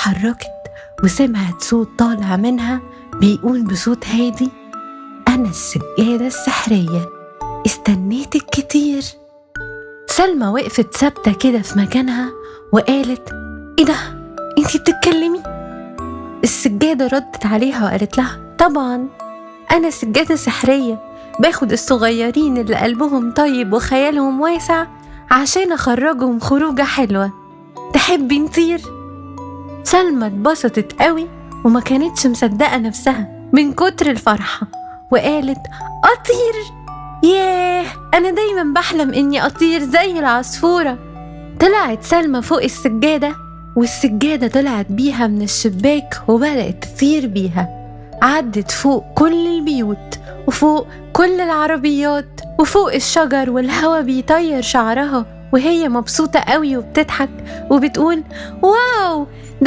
اتحركت وسمعت صوت طالع منها بيقول بصوت هادي: أنا السجادة السحرية، استنيتك كتير. سلمى وقفت ثابتة كده في مكانها وقالت: إيه ده؟ انتي بتتكلمي؟ السجادة ردت عليها وقالت لها: طبعا أنا سجادة سحرية، باخد الصغيرين اللي قلبهم طيب وخيالهم واسع عشان أخرجهم خروجة حلوة. تحبي نطير؟ سلمى اتبسطت قوي وما كانتش مصدقة نفسها من كتر الفرحة، وقالت: أطير؟ ياه، أنا دايما بحلم إني أطير زي العصفورة. طلعت سلمى فوق السجادة، والسجادة طلعت بيها من الشباك وبدأت تطير بيها. عدت فوق كل البيوت وفوق كل العربيات وفوق الشجر، والهوا بيطير شعرها وهي مبسوطة قوي وبتضحك وبتقول: واو،